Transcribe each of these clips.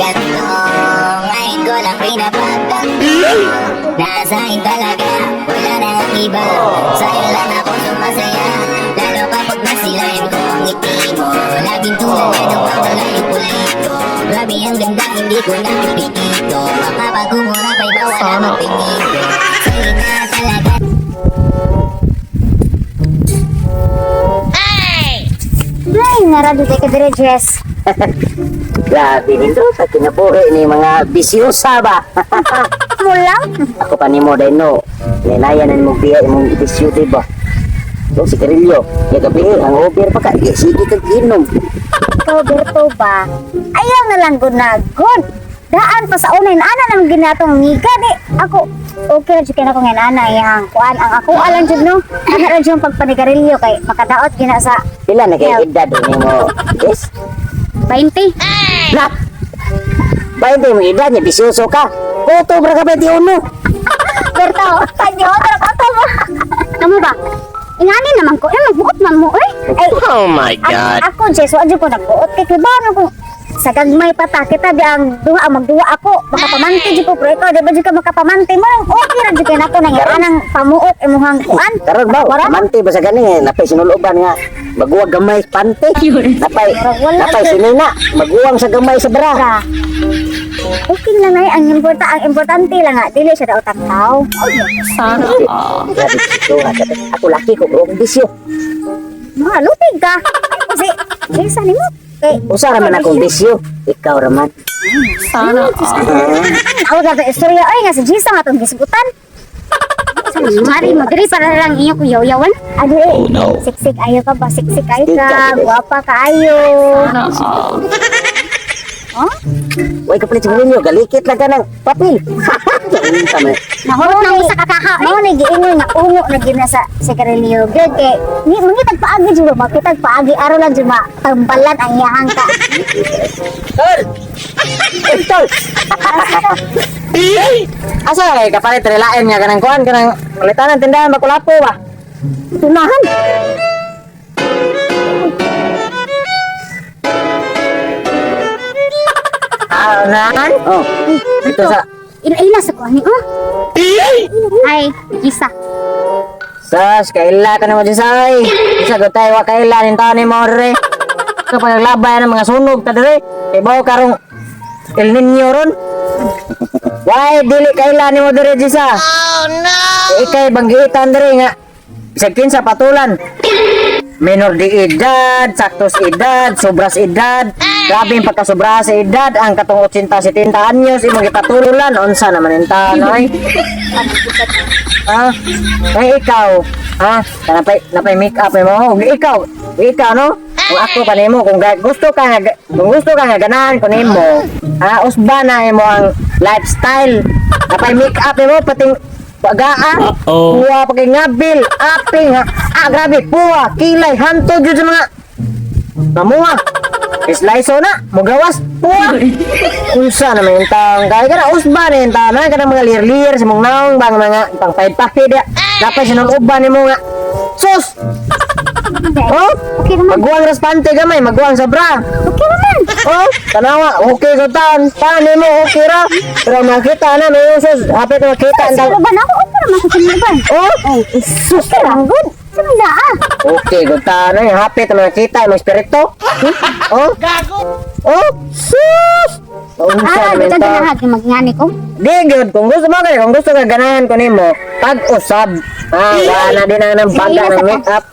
ganito. Ngayon ko lang pinapagtanto. Nasa akin talaga, wala na ang iba. Sa'yo lang ako sumasaya, lalo kapag nasilayan ko ang ngiti mo. Laging tulad na nawawala yung kulay ko. Grabe ang ganda, hindi ko na pipikito. Baka pag kumura pa'y bawal ang tingin ko. Sa'yo na talaga. Ay, narado tayo ka dire, Jess. Grabe nito sa kinabuhi ni mga bisyosa ba. Mo lang? Ako pa nimo dahil no. Nilaya na mo biya imong bisyo di ba? So si Carillo, ya gabi ang over pa ka, di, sige kag inom. Ikaw, Berto ba? Ayaw na lang gud na good. Daan pa sa unay, ana nang ginatong ngiga di. Ako, okay ra jud kay nako ngayon ana yang kuan ang ako alang jud no. Ana ra jud ang pagpanigarilyo kay makadaot gina sa Pila na kay edad nimo? Yes. 20. Na. Ba hindi mo edad niya bisyoso ka. Kuto ra ka 21. Berto, tanyo pero kato mo. Kamo ba? Ingani naman ko, eh magbuot man mo eh. Ay, Oh my God. Ako, Jess, wa jud ko nagbuot kay kibaw na ko. Sa gagmay pa ta kita di ang duha ang magduha ako makapamanti jud ko, pero ikaw di ba jud ka makapamanti mo? Okay ra jud kay nako nang anang pamuot imuhang kuan. Karon ba, Wala. amante ba sa gani eh, napay sinuluban nga maguwag gamay pante. Napay Wala. napay sinina, maguwang sa gamay sa bra. Ra. Okay lang ay ang importante lang nga dili siya daw tao. Sana all. Grabe bisyo ha. Ako laki ko pero akong bisyo. Mga lutig ka. Kasi Jessa nimo kay Usa ra man akong bisyo, ikaw ra man. Sana all. Ako dato istorya ay nga si Jessa nga tong gisgutan. Mari mo diri para lang inyo ko yaw-yawan. Ano eh? Oh no. Siksik ayo ka ba? Siksik ayo Siksik ka. ka. Guwapa ka ayo. Sana all. Oh? Way kapalit sa ninyo, galikit lang ka ng papel. Unsa man. Nahurot na mo sa kakaha. Mao ni giingon nga ungo na gyud na sa sigarilyo. Gyud kay ni mangitag paagi jud ba? Makitag paagi aron lang jud matambalan ang iyahang ka. Tol! Eh, Tol! Asa kay kapalit relain nga kanang kuan kanang palitanan tindahan bakulapo ba? Tunahan. Ah, nan. Oh, Ito sa Ila sa kuan ni oh. Ay, Gisa. Sas, kaila ka naman dyan say. Isa ko tayo, wa kaila nin taon ni mo re. Ito panaglabay ng mga sunog ta dire. Ibaw karong El Nino ron. Why dili kaila ni mo dire Jisa? Oh no. Ikay banggitan dire nga bisag kinsa patulan. Menor de edad, saktos edad, sobras edad. Grabe yung pagkasobra sa edad, ang katong 80 70 anyos imong gipatulan unsa naman in taon ay. Ha? Ay ikaw, ha? Napay napay make up mo. Ug ikaw, ug ikaw no? Kung ako pa nimo kung gusto ka nga kung gusto ka nga ganahan ko nimo, ha, usba na imo ang lifestyle. Napay make up nimo pating pagaa. Uh-oh. Puwa pa kay ngabil, aping ha. Ah, grabe, puwa, kilay, hantod jud sa mga mamuha. Slice na, mugawas, puwa. Unsa naman yung taong kaya kana usba na yung taong na kana mga lir-lir sa mong naong bang mga pang pahid-pahid ya. Dapat sinunuban nimo nga. Sus! Oh? Okay naman. Maguwang ras pante gamay, maguwang sa bra. Okay naman. Oh, tanawa, okay ko taon. Taon nimo okay ra. Pero makita na may usos, hapit na makita ang Sa luban ako, okay naman ko sa luban. Oh, sus. Okay lang, good. Sa mga ah. Okay, good taon na hapit na makita yung espiritu. Oh? Oh, sus! Unsa Ah, naman dito taon? ganahan kay magngani ko. Di gyud kung gusto mo kay kung gusto ka ganahan ko nimo, pag-usab. Ah, wala na din ang nang baga ng make up.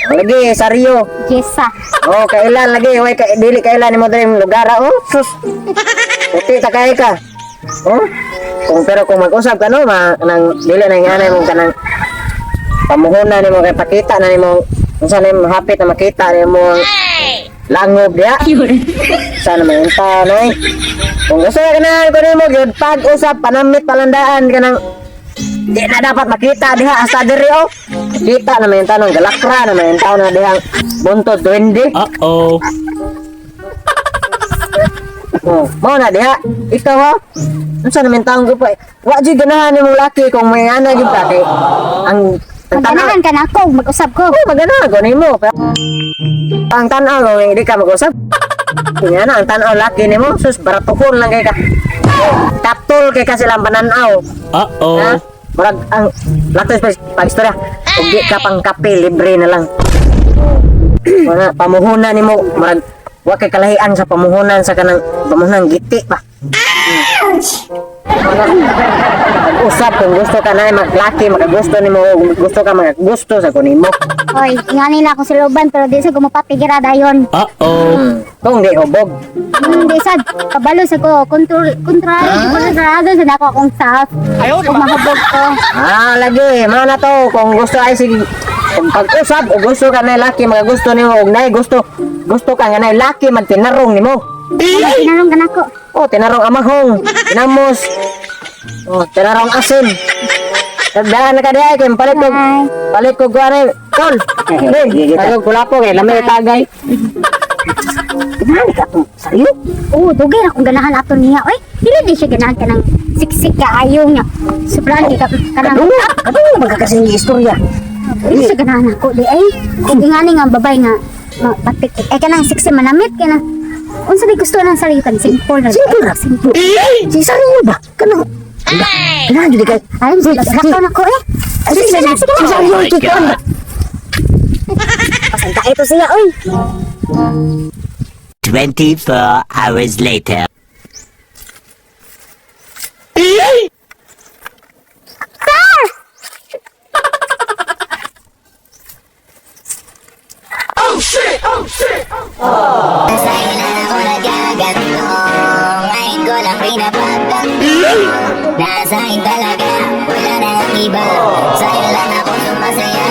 Lagi sa Rio. Jessa. Oh, kailan lagi way kay dili kailan nimo diri yung lugar ah. Oh, sus. Puti ta kay ka. Oh. Kung pero kung mag-usab ka no, ma kanang dili na yung anay mo kanang pamuhunan nimo kay pakita na nimo unsa na imong hapit na makita nimo ang langob diha. Sana man yung taon eh. Kung gusto ka ganahan ko nimo gyud pag-usab panamit palandaan kanang di na dapat makita diha hasta diri oh. Kita naman yung tanong galakra naman yung taon na dihang buntod duwende. Uh-oh. Oh, mao na diha. Ikaw ha? Unsa naman taong ko pa? Eh? Wa jud ganahan nimong laki kung may ana gyud ka kay ang tanaw. Maganahan ka na ako, mag-usab ko. Oh, maganahan ko nimo. Pero ang tanaw kung hindi ka mag-usab. Nga na, ang tanaw laki nimo, sus, baratukon lang kay ka. Kaptol kay ka silang pananaw. Uh-oh. Ha? Murag ang latos pa pag istorya. Ug di ka pang kape, libre na lang. Wala pamuhunan nimo, murag wa kay kalahian sa pamuhunan sa kanang pamuhunan giti pa. Wala. Usap kung gusto ka na maglaki, makagusto nimo, kung gusto ka makagusto sa kunimo. Oy, nga nila akong siluban pero di sa gumapapigira dayon. Uh-oh. Kung di hubog. Hindi sad, kabalo sa ko, kontrol, kontrado, kontrado sa dako akong staff. Kung mahubog ko. Ah, lagi, mao na to. Kung gusto ay sige kung pag-usap o gusto ka na laki, makagusto nimo og nay gusto, gusto ka nga nay laki magtinarong nimo. Tinanong ka nako. Oh, tinarong amahong, tinamos. Oh, tinarong asin. Tagdaan na ka diay kay palit ko. Bye. Palit ko kuan tol. Ben, tago kulapo kay lami tagay. Ganahan ka atong sariyo. Oo, dugay ra akong ganahan ato niya. Oy, dili di siya ganahan ka ng siksik kaayo niya. Sobrang di ka kanang Kadungo, kadungo magkakasing istorya. Dili siya ganahan ako di ay. Kung ingani nga babay nga patik ay kanang siksi manamit kay na. Unsa di gusto nang sariyo kan simple ra. Simple ra. Simple. Si sariyo ba? Kanang ganahan jud kay. Ay, lakaw na ko eh. Ay, si Sige na, sige si na. sariyo kay kuan ba? Pasanta ito siya oy. 24 hours later. Sa'yo lang ako nagaganto. Ngayon ko lang pinapagtanto. Nasa akin talaga, wala na ang iba. Sa'yo lang ako sumasaya,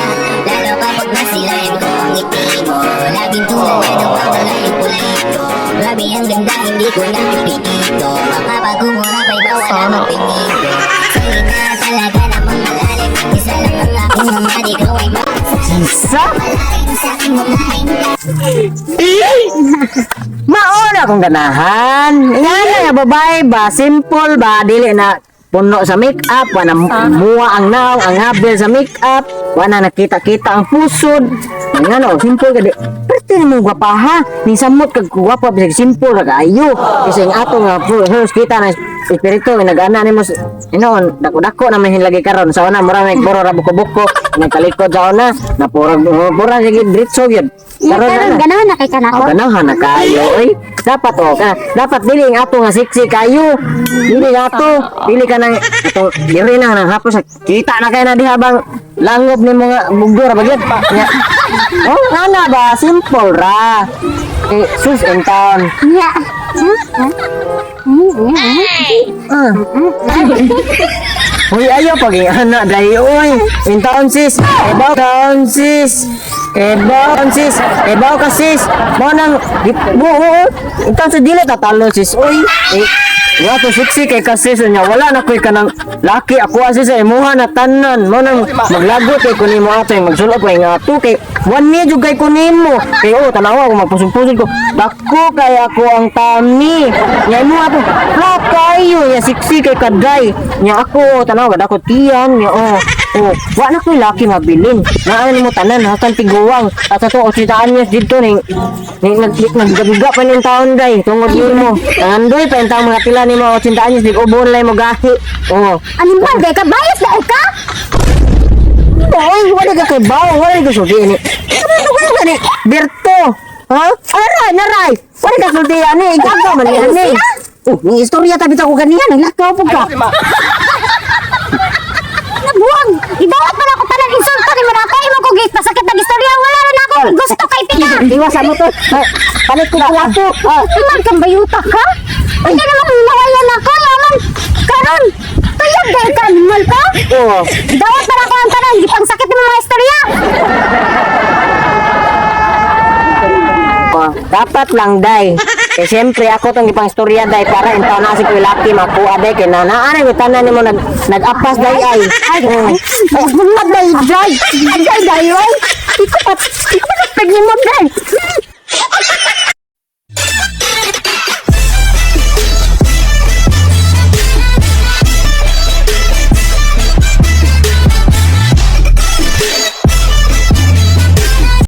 lalo kapag nasilayan ko ang ngiti mo. Laging tulad na nawawala yung kulay ko. Grabe ang ganda, hindi ko na pipikito. Baka pag umura pa'y bawal na magtingin ko. Sa'yo na talaga namang malalim. Isa lang ang aking mga di ko ay makasama. Sa Malalim sa aking mga Mauna kong ganahan. Nga na nga babae ba, simple ba, dili na puno sa make-up, wala muwa ang naong, ang habil sa make-up, wala nakita-kita ang pusod. Nga no, simple ka di. Pwede na mong gwapaha. Ning samot kag gwapa, bisag simple ra kaayo. Kasi ang ato nga first kita na espiritu nga nag-ana nimo inoon dako-dako na may hinlagi karon sa una mura may puro ra buko-buko nagtalikod sa una na pura pura sige diretso gyud. Iya, Karon karon na. ganahan na kay kanako. Oh, ganahan na kayo oy. Dapat oh ka. Dapat dili ang ato nga sexy kayo. Dili nga ato. Dili ka nang ato diri na nang hapos kita na kay na diha bang langob ni mga bugdo ra ba gyud. Nya. Oh, ana ba simple ra. Eh, sus in town. Iya. Ah. Uy, ayaw pag ana dai oy. In town sis. Ebaw town sis. Ebaw sis. Ebaw ka sis. Mo nang buo. In town sa dili tatalo sis. Oy. Eh, wa to sexy kay ka sis nya wala na koy kanang laki ako sis sa imuha na tanan mo nang maglagot kay kunimo ato yung magsulop kay nga ato kay one ni jud kay kunimo kay oh tanawa ko magpusod-pusod ko dako kay ako ang tami nya imo ato flat kayo nya sexy kay kaday nya ako tanawa dako tiyan nya oh oh wa na koy laki mabilin naa nimo tanan hatan tiguang at sa to 80 anyos didto ning ning nag naggabiga pa ning taon day tungod nimo nangandoy pa yung taong mga pila nimo 80 anyos dig ubon lay mo gahi oh. Animal dai ka bayas dai ka. Oy, wala ka kay bawo, wala ka sulti ini. Ano ka gani? Berto. Ha? Aray, naray. Wala ka sulti ani, ikaw man ani. Oh, ni istorya tabi ta ko ganiya, naglakaw pud ka. Nabuang. Idawat man ako tanan insulto ni mo na ako imo ko pasakit na istorya wala ra na ako gusto kay pila. Iwasan mo to. Palit ko kulapo. Iman kang bayuta ka? Ay, ka naman hinawayan ako, yaman. Karon, tuyog dahil ka, animal ka? Oh. Dawat na ako ang tanan, gipang sakit ng mga istorya. Oh, dapat lang day. Eh siyempre ako tong gipang istorya day para intaw na si Kuya Lucky makuha day kay na naa na tanan nimo nag nag-apas day ay. Ay, Ay, day, day. Ay, day, day, oy. Ikaw pa, ikaw pa, pag mo, day.